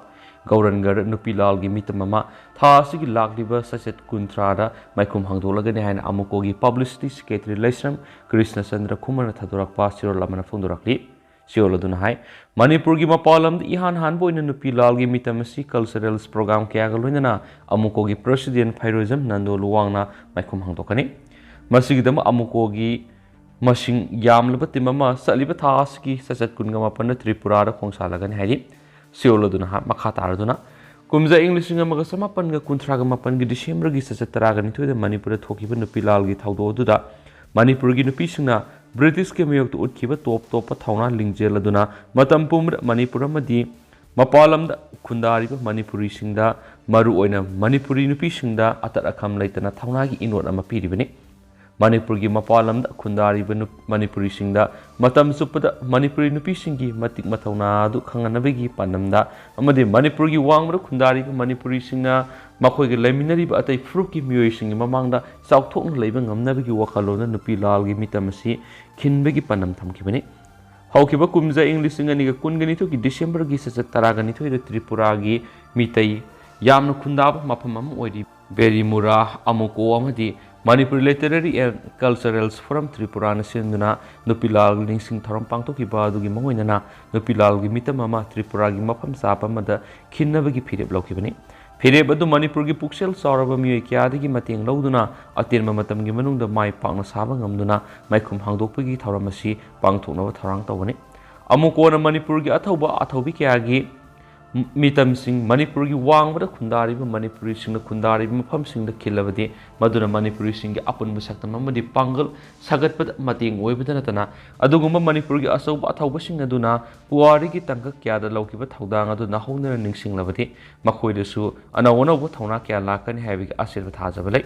ꯒꯧꯔꯟꯒꯔ ꯅꯨꯄꯤ ꯂꯥꯜꯒꯤ ꯃꯤꯇꯝ ꯑꯃ ꯊꯥ ꯑꯁꯤꯒꯤ ꯂꯥꯛꯂꯤꯕ ꯆꯩꯆꯠ ꯀꯨꯟꯊ꯭ꯔꯥꯗ ꯃꯥꯏꯈꯨꯝ ꯍꯥꯡꯗꯣꯛꯂꯒꯅꯤ ꯍꯥꯏꯅ ꯑꯃꯨꯀꯣꯒꯤ publicity secretary ꯂꯩꯁ꯭ꯔꯝ ꯀ꯭ꯔꯤꯁꯅꯆꯟꯗ꯭ꯔ ꯈꯨꯃꯔꯅ ꯊꯥꯗꯣꯔꯛꯄ ꯆꯦꯔꯣꯜ ꯑꯃꯅ ꯐꯣꯡꯗꯣꯔꯛꯂꯤ꯫ ꯁꯤꯑꯣꯜ ꯑꯗꯨꯅ ꯍꯥꯏ, ꯃꯅꯤꯄꯨꯔꯒꯤ ꯃꯄꯥꯟ ꯂꯝꯗ ꯏꯍꯥꯟ ꯍꯥꯟꯕ ꯑꯣꯏꯅ ꯅꯨꯄꯤ ꯂꯥꯜꯒꯤ ꯃꯤꯇꯝ ꯑꯁꯤ culturals program ꯀꯌꯥꯒ ꯂꯣꯏꯅꯅ ꯑꯃꯨꯀꯣꯒꯤ president ꯐꯩꯔꯣꯏꯖꯝ ꯅꯟꯗꯣ ꯂꯨꯋꯥꯡꯅ ꯃꯥꯏꯈꯨꯝ ꯍꯥꯡꯗꯣꯛꯀꯅꯤ꯫ ꯃꯁꯤꯒꯤꯗꯃꯛ ꯑꯃꯨꯀꯣꯒꯤ ꯃꯁꯤꯡ ꯌꯥꯝꯂꯕ team ꯑꯃ ꯆꯠꯂꯤꯕ ꯊꯥ ꯑꯁꯤꯒꯤ ꯆꯩꯆꯠ ꯀꯨꯟꯒ ꯃꯥꯄꯟꯗ ꯇ꯭ꯔꯤꯄꯨꯔꯥꯗ ꯈꯣꯡꯁꯥꯜꯂꯒꯅꯤ ꯍꯥꯏꯔꯤ꯫ ꯁꯤꯑꯣꯜ ꯑꯗꯨꯅ ꯍꯥ-, ꯃꯈꯥ ꯇꯥꯔꯗꯨꯅ, ꯀꯨꯝꯖꯥ ꯏꯪ ꯂꯤꯁꯤꯡ ꯑꯃꯒ ꯆꯃꯥꯄꯟꯒ ꯀꯨꯟꯊ꯭ꯔꯥꯒ ꯃꯥꯄꯟꯒꯤ ꯗꯤꯁꯦꯝꯕꯔꯒꯤ ꯆꯩꯆꯠ ꯇꯔꯥꯒ ꯅꯤꯊꯣꯏꯗ ꯃꯅꯤꯄꯨꯔꯗ ꯊꯣꯛꯈꯤꯕ ꯅꯨꯄꯤ ꯂꯥꯜꯒꯤ ꯊꯧꯗꯣꯛ ꯑꯗꯨꯗ ꯃꯅꯤꯄꯨꯔꯒꯤ ꯅꯨꯄꯤꯁꯤꯡꯅ ꯕ꯭ꯔꯤꯇꯤꯁꯀꯤ ꯃꯥꯌꯣꯛꯇ ꯎꯠꯈꯤꯕ ꯇꯣꯞ ꯇꯣꯞꯄ ꯊꯧꯅꯥ ꯂꯤꯡꯖꯦꯜ ꯑꯗꯨꯅ ꯃꯇꯝ ꯄꯨꯝꯕꯗ ꯃꯅꯤꯄꯨꯔ ꯑꯃꯗꯤ ꯃꯄꯥꯟ ꯂꯝꯗ ꯈꯨꯟꯗꯥꯔꯤꯕ ꯃꯅꯤꯄꯨꯔꯤꯁꯤꯡꯗ, ꯃꯔꯨꯑꯣꯏꯅ ꯃꯅꯤꯄꯨꯔꯤ ꯅꯨꯄꯤꯁꯤꯡꯗ ꯑꯇꯠ ꯑꯈꯝ ꯂꯩꯇꯅ ꯊꯧꯅꯥꯒꯤ ꯏꯅꯣꯠ ꯑꯃ ꯄꯤꯔꯤꯕꯅꯤ꯫ ꯃꯅꯤꯄꯨꯔꯒꯤ ꯃꯄꯥꯟ ꯂꯝꯗ ꯈꯨꯟꯗꯥꯔꯤꯕ ꯅꯨ-, ꯃꯅꯤꯄꯨꯔꯤꯁꯤꯡꯗ ꯃꯇꯝ ꯆꯨꯞꯄꯗ ꯃꯅꯤꯄꯨꯔꯤ ꯅꯨꯄꯤꯁꯤꯡꯒꯤ ꯃꯇꯤꯛ ꯃꯊꯧꯅꯥ ꯑꯗꯨ ꯈꯪꯍꯟꯅꯕꯒꯤ ꯄꯥꯟꯗꯝꯗ ꯑꯃꯗꯤ ꯃꯅꯤꯄꯨꯔꯒꯤ ꯋꯥꯡꯃꯗ ꯈꯨꯟꯗꯥꯔꯤꯕ ꯃꯅꯤꯄꯨꯔꯤꯁꯤꯡꯅ ꯃꯈꯣꯏꯒ ꯂꯩꯃꯤꯟꯅꯔꯤꯕ ꯑꯇꯩ ꯐꯨꯔꯨꯞꯀꯤ ꯃꯤꯑꯣꯏꯁꯤꯡꯒꯤ ꯃꯃꯥꯡꯗ ꯆꯥꯎꯊꯣꯛꯅ ꯂꯩꯕ ꯉꯝꯅꯕꯒꯤ ꯋꯥꯈꯜꯂꯣꯟꯗ ꯅꯨꯄꯤ ꯂꯥꯜꯒꯤ ꯃꯤꯇꯝ ꯑꯁꯤ ꯈꯤꯟꯕꯒꯤ ꯄꯥꯟꯗꯝ ꯊꯝꯈꯤꯕꯅꯤ꯫ ꯍꯧꯈꯤꯕ ꯀꯨꯝꯖꯥ ꯏꯪ ꯂꯤꯁꯤꯡ ꯑꯅꯤꯒ ꯀꯨꯟꯒ ꯅꯤꯊꯣꯏꯒꯤ ꯗꯤꯁꯦꯝꯕꯔꯒꯤ ꯆꯩꯆꯠ ꯇꯔꯥꯒ ꯅꯤꯊꯣꯏꯗ ꯇ꯭ꯔꯤꯄꯨꯔꯥꯒꯤ ꯃꯤꯇꯩ ꯌꯥꯝꯅ ꯈꯨꯟꯗꯥꯕ ꯃꯐꯝ ꯑꯃ ꯑꯣꯏꯔꯤꯕ ꯕꯦꯔꯤꯃꯨꯔꯥ ꯑꯃꯨꯀꯣ ꯑꯃꯗꯤ Manipur Literary and Culturals Forum ꯇ꯭ꯔꯤꯄꯨꯔꯥꯅ ꯁꯤꯟꯗꯨꯅ ꯅꯨꯄꯤ ꯂꯥꯜ ꯅꯤꯡꯁꯤꯡ ꯊꯧꯔꯝ ꯄꯥꯡꯊꯣꯛꯈꯤꯕ ꯑꯗꯨꯒꯤ ꯃꯥꯡꯑꯣꯏꯅꯅ ꯅꯨꯄꯤ ꯂꯥꯜꯒꯤ ꯃꯤꯇꯝ ꯑꯃ ꯇ꯭ꯔꯤꯄꯨꯔꯥꯒꯤ ꯃꯐꯝ ꯆꯥꯕ ꯑꯃꯗ ꯈꯤꯟꯅꯕꯒꯤ ꯐꯤꯔꯦꯞ ꯂꯧꯈꯤꯕꯅꯤ꯫ ꯐꯤꯔꯦꯞ ꯑꯗꯨ ꯃꯅꯤꯄꯨꯔꯒꯤ ꯄꯨꯛꯆꯦꯜ ꯆꯥꯎꯔꯕ ꯃꯤꯑꯣꯏ ꯀꯌꯥꯗꯒꯤ ꯃꯇꯦꯡ ꯂꯧꯗꯨꯅ ꯑꯇꯦꯟꯕ ꯃꯇꯝꯒꯤ ꯃꯅꯨꯡꯗ ꯃꯥꯏ ꯄꯥꯛꯅ ꯁꯥꯕ ꯉꯝꯗꯨꯅ ꯃꯥꯏꯈꯨꯝ ꯍꯥꯡꯗꯣꯛꯄꯒꯤ ꯊꯧꯔꯝ ꯑꯁꯤ ꯄꯥꯡꯊꯣꯛꯅꯕ ꯊꯧꯔꯥꯡ ꯇꯧꯕꯅꯤ꯫ ꯑꯃꯨꯛ ꯀꯣꯟꯅ ꯃꯅꯤꯄꯨꯔꯒꯤ ꯑꯊꯧꯕ ꯑꯊꯧꯕꯤ ꯀꯌꯥꯒꯤ ꯃꯤꯇꯝꯁꯤꯡ ꯃꯅꯤꯄꯨꯔꯒꯤ ꯋꯥꯡꯃꯗ ꯈꯨꯟꯗꯥꯔꯤꯕ ꯃꯅꯤꯄꯨꯔꯤꯁꯤꯡꯅ ꯈꯨꯟꯗꯥꯔꯤꯕ ꯃꯐꯝꯁꯤꯡꯗ ꯈꯤꯜꯂꯕꯗꯤ ꯃꯗꯨꯅ ꯃꯅꯤꯄꯨꯔꯤꯁꯤꯡꯒꯤ ꯑꯄꯨꯟꯕ ꯁꯛꯇꯝ ꯑꯃꯗꯤ ꯄꯥꯡꯒꯜ ꯁꯥꯒꯠꯄꯗ ꯃꯇꯦꯡ ꯑꯣꯏꯕꯇ ꯅꯠꯇꯅ ꯑꯗꯨꯒꯨꯝꯕ ꯃꯅꯤꯄꯨꯔꯒꯤ ꯑꯆꯧꯕ ꯑꯊꯧꯕꯁꯤꯡ ꯑꯗꯨꯅ ꯄꯨꯋꯥꯔꯤꯒꯤ ꯇꯥꯡꯀꯛ ꯀꯌꯥꯗ ꯂꯧꯈꯤꯕ ꯊꯧꯗꯥꯡ ꯑꯗꯨ ꯅꯧꯍꯧꯅꯅ ꯅꯤꯡꯁꯤꯡꯂꯕꯗꯤ ꯃꯈꯣꯏꯗꯁꯨ ꯑꯅꯧ ꯑꯅꯧꯕ ꯊꯧꯅꯥ ꯀꯌꯥ ꯂꯥꯛꯀꯅꯤ ꯍꯥꯏꯕꯒꯤ ꯑꯁꯦꯠꯄ ꯊꯥꯖꯕ ꯂꯩ꯫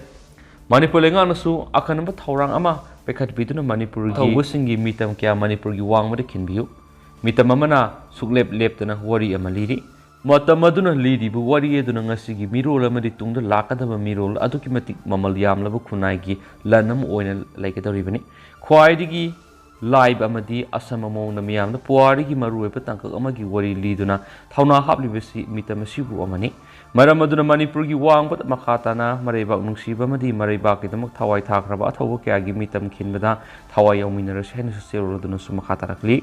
ꯃꯅꯤꯄꯨꯔ ꯂꯩꯉꯥꯛꯅꯁꯨ ꯑꯀꯟꯕ ꯊꯧꯔꯥꯡ ꯑꯃ ꯄꯥꯏꯈꯠꯄꯤꯗꯨꯅ ꯃꯅꯤꯄꯨꯔꯒꯤ ꯊꯧꯕꯁꯤꯡꯒꯤ ꯃꯤꯇꯝ ꯀꯌꯥ ꯃꯅꯤꯄꯨꯔꯒꯤ ꯋꯥꯡꯃꯗ ꯈꯤꯟꯕꯤꯌꯨ꯫ ꯃꯤꯇꯝ ꯑꯃꯅ ꯁꯨꯛꯂꯦꯞ ꯂꯦꯞꯇꯅ ꯋꯥꯔꯤ ꯑꯃ ꯂꯤꯔꯤ꯫ ꯃꯇꯝ ꯑꯗꯨꯅ ꯂꯤꯔꯤꯕ ꯋꯥꯔꯤ ꯑꯗꯨꯅ ꯉꯁꯤꯒꯤ ꯃꯤꯔꯣꯜ ꯑꯃꯗꯤ ꯇꯨꯡꯗ ꯂꯥꯛꯀꯗꯕ ꯃꯤꯔꯣꯜ ꯑꯗꯨꯛꯀꯤ ꯃꯇꯤꯛ ꯃꯃꯜ ꯌꯥꯝꯂꯕ ꯈꯨꯟꯅꯥꯏꯒꯤ ꯂꯟ ꯑꯃ ꯑꯣꯏꯅ ꯂꯩꯒꯗꯧꯔꯤꯕꯅꯤ꯫ ꯈ꯭ꯋꯥꯏꯗꯒꯤ ꯂꯥꯏꯕ ꯑꯃꯗꯤ ꯑꯁꯝꯕ ꯃꯑꯣꯡꯗ ꯃꯤꯌꯥꯝꯗ ꯄꯨꯋꯥꯔꯤꯒꯤ ꯃꯔꯨꯑꯣꯏꯕ ꯇꯥꯡꯀꯛ ꯑꯃꯒꯤ ꯋꯥꯔꯤ ꯂꯤꯗꯨꯅ ꯊꯧꯅꯥ ꯍꯥꯞꯂꯤꯕꯁꯤ ꯃꯤꯇꯝ ꯑꯁꯤꯕꯨ ꯑꯃꯅꯤ꯫ ꯃꯔꯝ ꯑꯗꯨꯅ ꯃꯅꯤꯄꯨꯔꯒꯤ ꯋꯥꯡꯃꯗ ꯃꯈꯥ ꯇꯥꯅ ꯃꯔꯩꯕꯥꯛ ꯅꯨꯡꯁꯤꯕ ꯑꯃꯗꯤ ꯃꯔꯩꯕꯥꯛꯀꯤꯗꯃꯛ ꯊꯋꯥꯏ ꯊꯥꯈ꯭ꯔꯕ ꯑꯊꯧꯕ ꯀꯌꯥꯒꯤ ꯃꯤꯇꯝ ꯈꯤꯟꯕꯗ ꯊꯋꯥꯏ ꯌꯥꯎꯃꯤꯟꯅꯔꯁꯤ ꯍꯥꯏꯅꯁꯨ ꯆꯦꯔꯣꯜ ꯑꯗꯨꯅꯁꯨ ꯃꯈꯥ ꯇꯥꯔꯛꯂꯤ꯫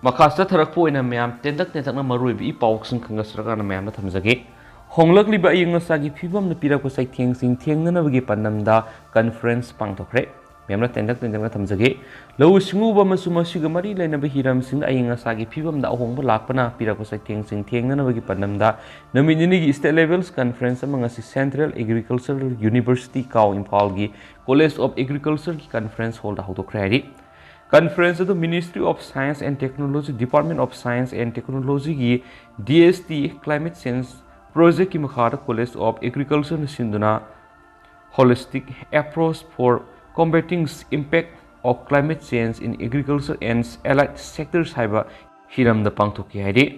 ꯃꯈꯥ ꯆꯠꯊꯔꯛꯄ ꯑꯣꯏꯅ ꯃꯌꯥꯝ ꯇꯦꯟꯇꯛ ꯇꯦꯟꯇꯛꯅ ꯃꯔꯨꯑꯣꯏꯕ ꯏ ꯄꯥꯎꯁꯤꯡ ꯈꯪꯒꯠꯆꯔꯀꯥꯟꯗ ꯃꯌꯥꯝꯗ ꯊꯝꯖꯒꯦ꯫ ꯍꯣꯡꯂꯛꯂꯤꯕ ꯑꯏꯪ ꯑꯁꯥꯒꯤ ꯐꯤꯕꯝꯅ ꯄꯤꯔꯛꯄ ꯆꯩꯊꯦꯡꯁꯤꯡ ꯊꯦꯡꯅꯅꯕꯒꯤ ꯄꯥꯟꯗꯝꯗ conference ꯄꯥꯡꯊꯣꯛꯈ꯭ꯔꯦ꯫ ꯃꯌꯥꯝꯅ ꯇꯦꯟꯇꯛ ꯇꯦꯟꯇꯛꯅ ꯊꯝꯖꯒꯦ꯫ ꯂꯧꯎ ꯁꯤꯡꯎꯕ ꯑꯃꯁꯨꯡ ꯃꯁꯤꯒ ꯃꯔꯤ ꯂꯩꯅꯕ ꯍꯤꯔꯝꯁꯤꯡꯗ ꯑꯏꯪ ꯑꯁꯥꯒꯤ ꯐꯤꯕꯝꯗ ꯑꯍꯣꯡꯕ ꯂꯥꯛꯄꯅ ꯄꯤꯔꯛꯄ ꯆꯩꯊꯦꯡꯁꯤꯡ ꯊꯦꯡꯅꯅꯕꯒꯤ ꯄꯥꯟꯗꯝꯗ ꯅꯨꯃꯤꯠ ꯅꯤꯅꯤꯒꯤ state levels conference ꯑꯃ ꯉꯁꯤ Central Agricultural University ꯀꯥꯎ ꯏꯝꯐꯥꯜꯒꯤ College of Agricultureꯒꯤ conference hallꯗ ꯍꯧꯗꯣꯛꯈ꯭ꯔꯦ ꯍꯥꯏꯔꯤ꯫ Conference ꯑꯗꯨ Ministry of Science and Technology, Department of Science and Technologyꯒꯤ D S T Climate Change Projectꯀꯤ ꯃꯈꯥꯗ College of Agricultureꯅ ꯁꯤꯟꯗꯨꯅ Holistic Approach for Combating Impact of Climate Change in Agriculture and Allied Sectors ꯍꯥꯏꯕ ꯍꯤꯔꯝꯗ ꯄꯥꯡꯊꯣꯛꯈꯤ ꯍꯥꯏꯔꯤ꯫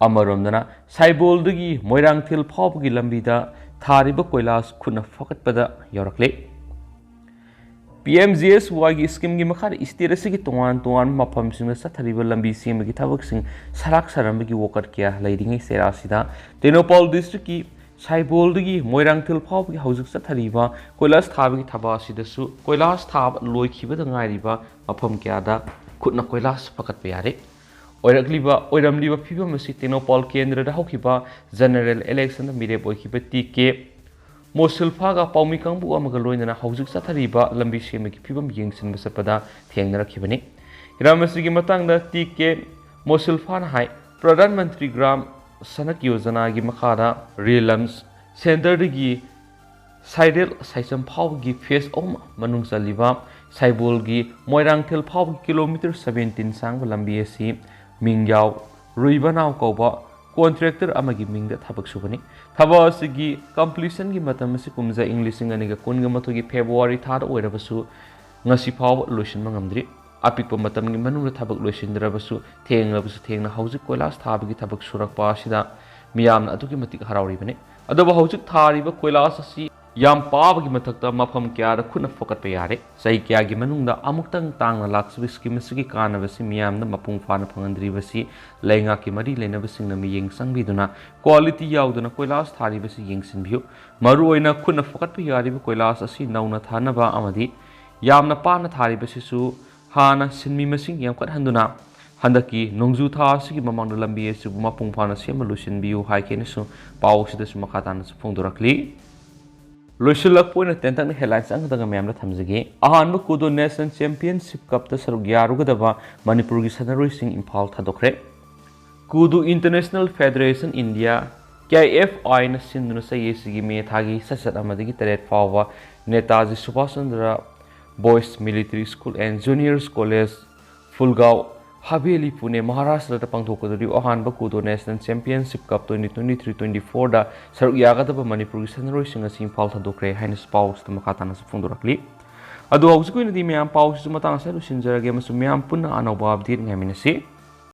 ꯑꯃꯔꯣꯝꯗꯅ ꯁꯥꯏꯕꯣꯜꯗꯒꯤ ꯃꯣꯏꯔꯥꯡꯊꯦꯜ ꯐꯥꯎꯕꯒꯤ ꯂꯝꯕꯤꯗ ꯊꯥꯔꯤꯕ ꯀꯣꯏꯂꯥꯁ ꯈꯨꯠꯅ ꯐꯒꯠꯄꯗ ꯌꯧꯔꯛꯂꯦ꯫ P M G S Yꯒꯤ schemeꯒꯤ ꯃꯈꯥꯗ state ꯑꯁꯤꯒꯤ ꯇꯣꯉꯥꯟ ꯇꯣꯉꯥꯟꯕ ꯃꯐꯝꯁꯤꯡꯗ ꯆꯠꯊꯔꯤꯕ ꯂꯝꯕꯤ ꯁꯦꯝꯕꯒꯤ ꯊꯕꯛꯁꯤꯡ ꯁꯔꯥꯛ ꯁꯥꯔꯝꯕꯒꯤ ꯋꯥꯀꯠ ꯀꯌꯥ ꯂꯩꯔꯤꯉꯩ ꯆꯩꯔꯥꯁꯤꯗ ꯇꯦꯡꯅꯧꯄꯥꯜ districtꯀꯤ ꯁꯥꯏꯕꯣꯜꯗꯒꯤ ꯃꯣꯏꯔꯥꯡꯊꯦꯜ ꯐꯥꯎꯕꯒꯤ ꯍꯧꯖꯤꯛ ꯆꯠꯊꯔꯤꯕ ꯀꯣꯏꯂꯥꯁ ꯊꯥꯕꯒꯤ ꯊꯕꯛ ꯑꯁꯤꯗꯁꯨ ꯀꯣꯏꯂꯥꯁ ꯊꯥꯕ ꯂꯣꯏꯈꯤꯕꯗ ꯉꯥꯏꯔꯤꯕ ꯃꯐꯝ ꯀꯌꯥꯗ ꯈꯨꯠꯅ ꯀꯣꯏꯂꯥꯁ ꯐꯒꯠꯄ ꯌꯥꯔꯦ꯫ ꯑꯣꯏꯔꯛꯂꯤꯕ, ꯑꯣꯏꯔꯝꯂꯤꯕ ꯐꯤꯕꯝ ꯑꯁꯤ ꯇꯦꯡꯅꯧꯄꯥꯜ ꯀꯦꯟꯗ꯭ꯔꯗ ꯍꯧꯈꯤꯕ general electionꯗ ꯃꯤꯔꯦꯞ ꯑꯣꯏꯈꯤꯕ T K ꯃꯣꯁꯤꯜꯐꯥꯒ ꯄꯥꯎꯃꯤ ꯀꯥꯡꯕꯨ ꯑꯃꯒ ꯂꯣꯏꯅꯅ ꯍꯧꯖꯤꯛ ꯆꯠꯊꯔꯤꯕ ꯂꯝꯕꯤ ꯁꯦꯝꯕꯒꯤ ꯐꯤꯕꯝ ꯌꯦꯡꯁꯤꯟꯕ ꯆꯠꯄꯗ ꯊꯦꯡꯅꯔꯛꯈꯤꯕꯅꯤ꯫ ꯍꯤꯔꯝ ꯑꯁꯤꯒꯤ ꯃꯇꯥꯡꯗ T K ꯃꯣꯁꯤꯜꯐꯥꯅ ꯍꯥꯏ, ꯄ꯭ꯔꯙꯥꯟ ꯃꯟꯇ꯭ꯔꯤ ꯒ꯭ꯔꯥꯝ ꯁꯅꯛ ꯌꯣꯖꯅꯥꯒꯤ ꯃꯈꯥꯗ ꯔꯤꯂꯝꯁ ꯁꯦꯟꯇꯔꯗꯒꯤ ꯁꯥꯏꯔꯦꯜ ꯁꯥꯏꯆꯝ ꯐꯥꯎꯕꯒꯤ phase ꯑꯍꯨꯝ ꯃꯅꯨꯡ ꯆꯜꯂꯤꯕ ꯁꯥꯏꯕꯣꯜꯒꯤ ꯃꯣꯏꯔꯥꯡꯊꯦꯜ ꯐꯥꯎꯕꯒꯤ kilometre seventeen ꯁꯥꯡꯕ ꯂꯝꯕꯤ ꯑꯁꯤ ꯃꯤꯡꯌꯥꯎ ꯔꯨꯏꯕꯅꯥꯎ ꯀꯧꯕ contractor ꯑꯃꯒꯤ ꯃꯤꯡꯗ ꯊꯕꯛ ꯁꯨꯕꯅꯤ꯫ ꯊꯕꯛ ꯑꯁꯤꯒꯤ completionꯒꯤ ꯃꯇꯝ ꯑꯁꯤ ꯀꯨꯝꯖꯥ ꯏꯪ ꯂꯤꯁꯤꯡ ꯑꯅꯤꯒ ꯀꯨꯟꯒ ꯃꯥꯊꯣꯏꯒꯤ February ꯊꯥꯗ ꯑꯣꯏꯔꯕꯁꯨ ꯉꯁꯤ ꯐꯥꯎꯕ ꯂꯣꯏꯁꯤꯟꯕ ꯉꯝꯗ꯭ꯔꯤ꯫ ꯑꯄꯤꯛꯄ ꯃꯇꯝꯒꯤ ꯃꯅꯨꯡꯗ ꯊꯕꯛ ꯂꯣꯏꯁꯤꯟꯗ꯭ꯔꯕꯁꯨ ꯊꯦꯡꯂꯕꯁꯨ ꯊꯦꯡꯅ ꯍꯧꯖꯤꯛ ꯀꯣꯏꯂꯥꯁ ꯊꯥꯕꯒꯤ ꯊꯕꯛ ꯁꯨꯔꯛꯄ ꯑꯁꯤꯗ ꯃꯤꯌꯥꯝꯅ ꯑꯗꯨꯛꯀꯤ ꯃꯇꯤꯛ ꯍꯔꯥꯎꯔꯤꯕꯅꯤ꯫ ꯑꯗꯨꯕꯨ ꯍꯧꯖꯤꯛ ꯊꯥꯔꯤꯕ ꯀꯣꯏꯂꯥꯁ ꯑꯁꯤ ꯌꯥꯝ ꯄꯥꯕꯒꯤ ꯃꯊꯛꯇ ꯃꯐꯝ ꯀꯌꯥꯗ ꯈꯨꯠꯅ ꯐꯒꯠꯄ ꯌꯥꯔꯦ꯫ ꯆꯍꯤ ꯀꯌꯥꯒꯤ ꯃꯅꯨꯡꯗ ꯑꯃꯨꯛꯇꯪ ꯇꯥꯡꯅ ꯂꯥꯛꯆꯕ scheme ꯑꯁꯤꯒꯤ ꯀꯥꯟꯅꯕꯁꯤ ꯃꯤꯌꯥꯝꯗ ꯃꯄꯨꯡ ꯐꯥꯅ ꯐꯪꯍꯟꯗ꯭ꯔꯤꯕꯁꯤ ꯂꯩꯉꯥꯛꯀꯤ ꯃꯔꯤ ꯂꯩꯅꯕꯁꯤꯡꯅ ꯃꯤꯠꯌꯦꯡ ꯆꯪꯕꯤꯗꯨꯅ quality ꯌꯥꯎꯗꯅ ꯀꯣꯏꯂꯥꯁ ꯊꯥꯔꯤꯕꯁꯤ ꯌꯦꯡꯁꯤꯟꯕꯤꯌꯨ꯫ ꯃꯔꯨꯑꯣꯏꯅ ꯈꯨꯠꯅ ꯐꯒꯠꯄ ꯌꯥꯔꯤꯕ ꯀꯣꯏꯂꯥꯁ ꯑꯁꯤ ꯅꯧꯅ ꯊꯥꯅꯕ ꯑꯃꯗꯤ ꯌꯥꯝꯅ ꯄꯥꯅ ꯊꯥꯔꯤꯕꯁꯤꯁꯨ ꯍꯥꯟꯅ ꯁꯤꯟꯃꯤ ꯃꯁꯤꯡ ꯌꯥꯝꯈꯠꯍꯟꯗꯨꯅ ꯍꯟꯗꯛꯀꯤ ꯅꯣꯡꯖꯨ ꯊꯥ ꯑꯁꯤꯒꯤ ꯃꯃꯥꯡꯗ ꯂꯝꯕꯤ ꯑꯁꯤꯕꯨ ꯃꯄꯨꯡ ꯐꯥꯅ ꯁꯦꯝꯕ ꯂꯣꯏꯁꯤꯟꯕꯤꯌꯨ ꯍꯥꯏꯈꯤꯅꯁꯨ ꯄꯥꯎ ꯑꯁꯤꯗꯁꯨ ꯃꯈꯥ ꯇꯥꯅꯁꯨ ꯐꯣꯡꯗꯣꯔꯛꯂꯤ꯫ ꯂꯣꯏꯁꯤꯜꯂꯛꯄ ꯑꯣꯏꯅ ꯇꯦꯟꯇꯛꯅ headlines ꯑꯃꯈꯛꯇꯪꯒ ꯃꯌꯥꯝꯗ ꯊꯝꯖꯒꯦ꯫ ꯑꯍꯥꯟꯕ ꯀꯨꯗꯣ National Championship Cupꯇ ꯁꯔꯨꯛ ꯌꯥꯔꯨꯒꯗꯕ ꯃꯅꯤꯄꯨꯔꯒꯤ ꯁꯥꯟꯅꯔꯣꯏꯁꯤꯡ Imphal ꯊꯥꯗꯣꯛꯈ꯭ꯔꯦ꯫ ꯀꯨꯗꯨ International Federation India, K I F I ꯅ ꯁꯤꯟꯗꯨꯅ ꯆꯍꯤ ꯑꯁꯤꯒꯤ ꯃꯦ ꯊꯥꯒꯤ ꯁꯠꯁꯠ ꯑꯃꯗꯒꯤ ꯇꯔꯦꯠ ꯐꯥꯎꯕ Netaji Subhash Chandra Boys Military School and Juniors College, ꯐꯨꯜꯒꯥꯎ, Haveli, Pune, ꯃꯍꯥꯔꯥꯁꯇ꯭ꯔꯗ ꯄꯥꯡꯊꯣꯛꯀꯗꯧꯔꯤꯕ ꯑꯍꯥꯟꯕ ꯀꯨꯗꯣ National Championship Cup twenty twenty-three twenty-fourꯗ ꯁꯔꯨꯛ ꯌꯥꯒꯗꯕ ꯃꯅꯤꯄꯨꯔꯒꯤ ꯁꯥꯟꯅꯔꯣꯏꯁꯤꯡ ꯑꯁꯤ ꯏꯝꯐꯥꯜ ꯊꯥꯗꯣꯛꯈ꯭ꯔꯦ ꯍꯥꯏꯅꯁꯨ ꯄꯥꯎ ꯑꯁꯤꯗ ꯃꯈꯥ ꯇꯥꯅꯁꯨ ꯐꯣꯡꯗꯣꯔꯛꯂꯤ꯫ ꯑꯗꯨ ꯍꯧꯖꯤꯛꯀꯤ ꯑꯣꯏꯅꯗꯤ ꯃꯌꯥꯝ ꯄꯥꯎꯁꯤꯁꯨ ꯃꯇꯥꯡ ꯑꯁꯤꯗ ꯂꯣꯏꯁꯤꯟꯖꯔꯒꯦ ꯑꯃꯁꯨꯡ ꯃꯌꯥꯝ ꯄꯨꯟꯅ ꯑꯅꯧꯕ update ꯉꯥꯏꯃꯤꯟꯅꯁꯤ꯫